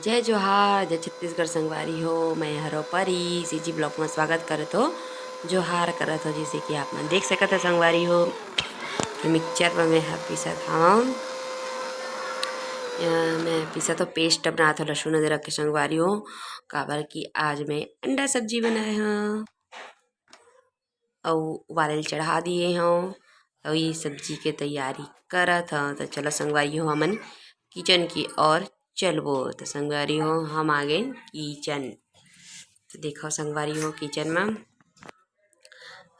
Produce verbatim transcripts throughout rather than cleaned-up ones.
जय जोहार, जय छत्तीसगढ़ संगवारी हो। मैं हरो परी, सीजी ब्लॉग में स्वागत करत हो, जोहार करत हो। जैसे कि आप मन देख सकत हो संगवारी हो कि मिक्सचर में मैं ह पीसत हवं। अ, मैं पीसत हो, पेस्ट बनात हो लहसुन अदरक के संगवारी हो, काबर कि आज मैं अंडा सब्जी बनाए हवं। अउ उबाले ल चढ़ा दिए हवं, अउ ये सब्जी के तैयारी करत हवं। त चलो संगवारी हो, हमन किचन की ओर चलबो। त संगवारी हो, हम आ गेन किचन। त देखो संगवारी हो, किचन म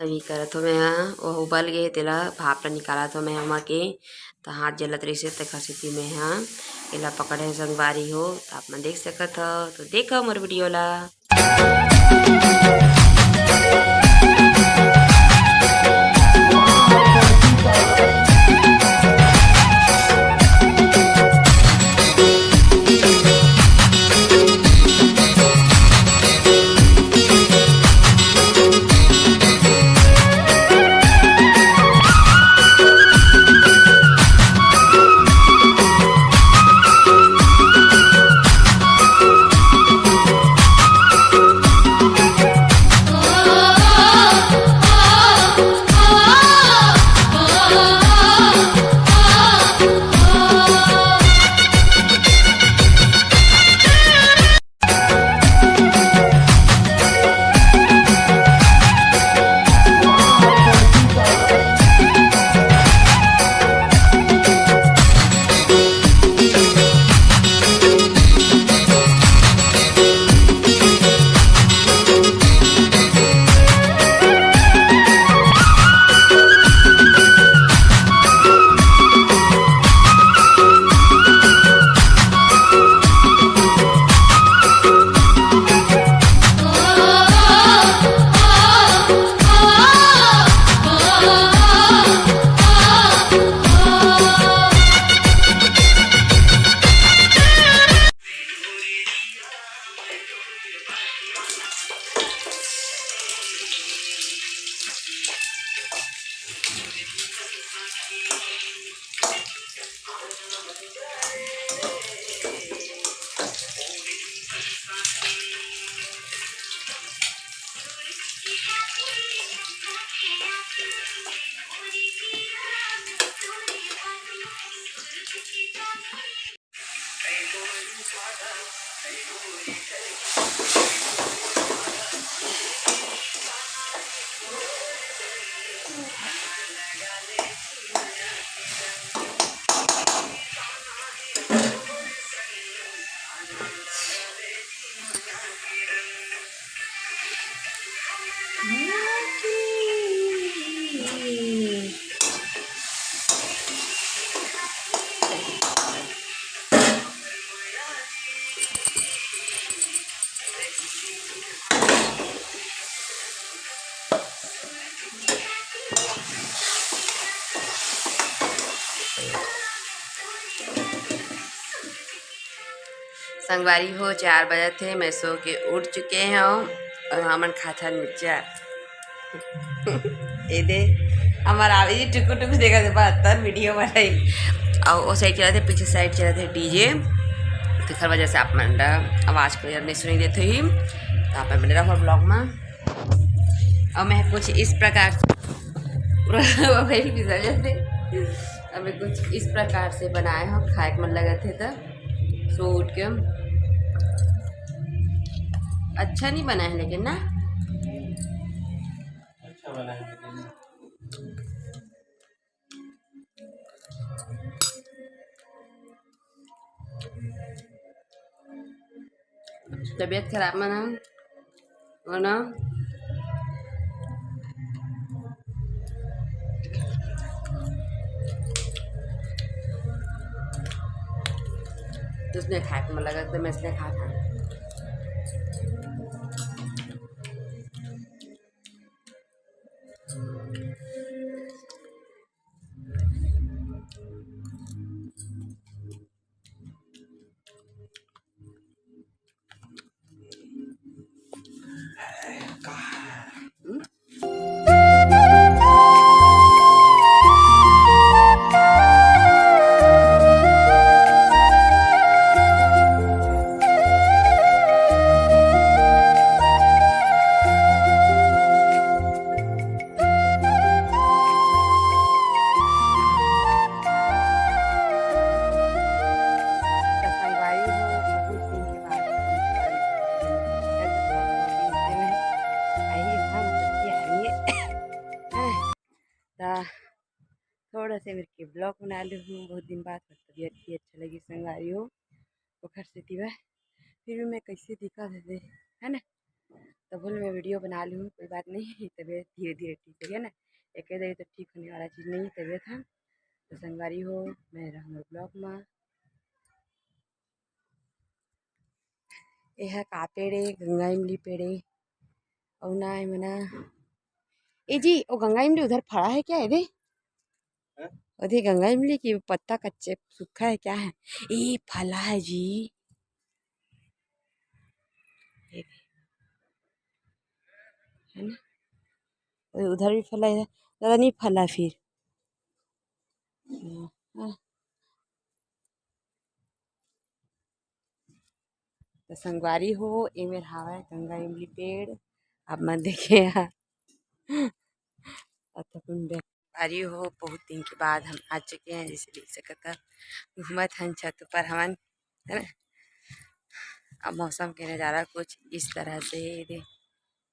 अभी करत हो मैं ह, ओह उबल गे, तेला भाप ल निकालत हो मैं ह ओमा के। त हाथ जलत रहिसे, तेखर सेती मैं ह एला पकड़े संगवारी हो। त आप मन देख सकत हो, त देखो मोर वीडियो ला। संगवारी हो, चार बजत हे, मैं सो के उठ चुके हंव अउ हमन खाथन मिक्सचर। ए दे, हमर आवे जी टुकुर टुकुर देखत हे, बा, तब वीडियो बनाई। अउ ओ साइड चलत हे, पीछे साइड चलत हे डीजे, तेखर वजह से आप मन ला आवाज clear नहीं सुनाई देत होही। त आप मन बने रहो ब्लॉग में। अउ मैं कुछ इस प्रकार से, वो भाई फिसल जाते। अब मैं कुछ इस प्रकार से बनाए हंव, खाए के मन लगत हे त सो उठ के। अच्छा नहीं बना है लेकिन ना। अच्छा बना है लेकिन। तबीयत खराब में ना, वो ना, तो उसने खाए के मन लगा, तो मैं इसलिए खा खा। से मेरे के ब्लॉग बना ले हूँ, बहुत दिन बाद तबीयत भी अच्छा लगी संगवारी हो, ओखर सेती बा। फिर भी मैं कैसे दिखा दे, है ना, तब बोले मैं वीडियो बना ले हूँ, कोई बात नहीं। तबीयत धीरे धीरे ठीक होही ना, एक दरी तो ठीक होने वाला चीज़ नहीं है तबीयत। हम तो संगवारी हो, मैं रहूँ ब्लॉग में। एहा का पेड़ ए? गंगा इमली पेड़ ए। अउ ना ए मना, ए जी, वो गंगा इमली उधर फड़ा है क्या? ए दे, हैं? ओदे गंगा इमली की पत्ता कच्चे सूखा है क्या है? ए, फला है जी। ए दे। है ना? ओए, उधर भी फला है, ज़्यादा नहीं फला फिर। हाँ, हाँ। तो संगवारी हो, ए मेर हावय गंगा इमली पेड़, आप मन देखे हा। संगवारी हो, बहुत दिन के बाद हम आ चुके हैं, जैसे देख सकत हा, घूमत हन छत ऊपर हमन, है ना। अब मौसम के नज़ारा कुछ इस तरह से हे, दे,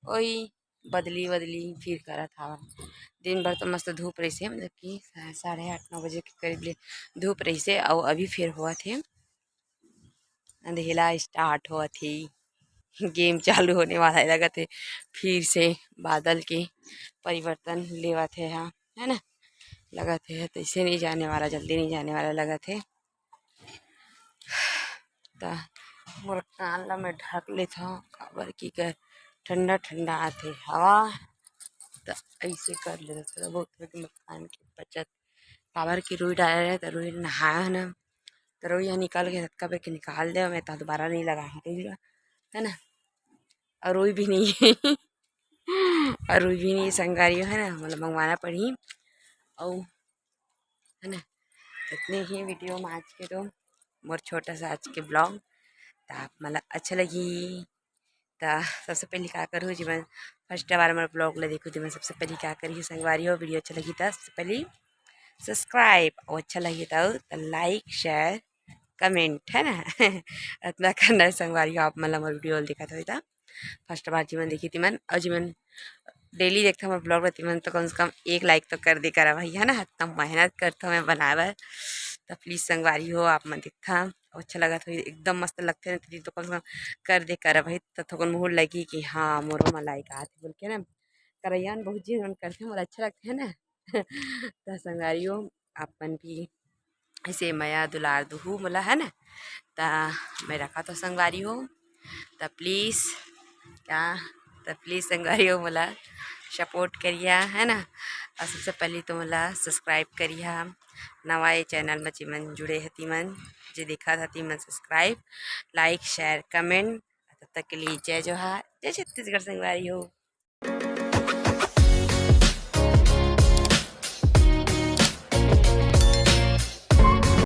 ओई बदली बदली फिर करत हावय। दिन भर तो मस्त धूप रहिसे, मतलब कि सा-, साढ़े आठ नौ बजे के करीब ले धूप रहिसे, अउ अभी फिर होवत हे, अंधेला start होवत हे, game चालू होने वाला है लगत हे, फिर से बादल के परिवर्तन लेवत हे हा, है ना, लगत हे तैसे नहीं जाने वाला, जल्दी नहीं जाने वाला लगत हे। त मोर कान ला मैं ढक लेथव, काबर कि ग-, ठंडा ठंडा आथे हवा, त ऐसे कर लेथव, थोड़ा बहुत करके मोर कान के बचत, काबर कि रुई डाले रहे, त रुई नहाया है ना, त रुई ह निकल के, ततका बेर के निकाल दे, मैं त दोबारा नहीं लगा हूँ रुई ला, है ना, और रुई भी नहीं है। और रुई भी नहीं संगवारी हो, है ना, मतलब मंगवाना पड़ी। और है ना, इतने ही वीडियो में आज के तो मोर छोटा सा आज के ब्लॉग। त आप मन ला अच्छा लगी त सबसे पहले का करहू, जेमन first बार मोर ब्लॉग ला देखो, जेमन सबसे पहले का करहू संगवारी हो, वीडियो अच्छा लगी त सबसे पहले subscribe, और अच्छा लगी त, त like, share, comment, है ना। इतना करना है संगवारी हो, आप मन ला मोर वीडियो देखत होई त। First बार जेमन देखी तिमन, और जेमन daily देखत हमर ब्लॉग ला, तिमन तो कम से कम एक like तो कर दे करा भाई, है ना। इतना मेहनत करत हँव मैं बनाए बर, त please संगवारी हो, आप मन देखत हव, अच्छा लगत होही, एकदम मस्त लगथे ना, त तो कम से कम कर दे करा भाई, त थोकन मोहर लगी कि हाँ, मोरो मा like आथे बोल के ना। करइया मन बहुत झिन मन करथे, मोला अच्छा लगथे ना। त संगवारी हो, आप मन भी ऐसे मया दुलार दुहू मोला, है ना। त मैं रखत हँव संगवारी हो, त please क्या, त please संगवारी हो, मोला support करिहा, है ना। और सबसे पहले तो मोला subscribe करिहा, नवा ये channel में जेमन जुड़े हे तिमन, जे देखत हे तिमन subscribe, like, share, comment। तब तक के लिए जय जोहार, जय छत्तीसगढ़ संगवारी हो।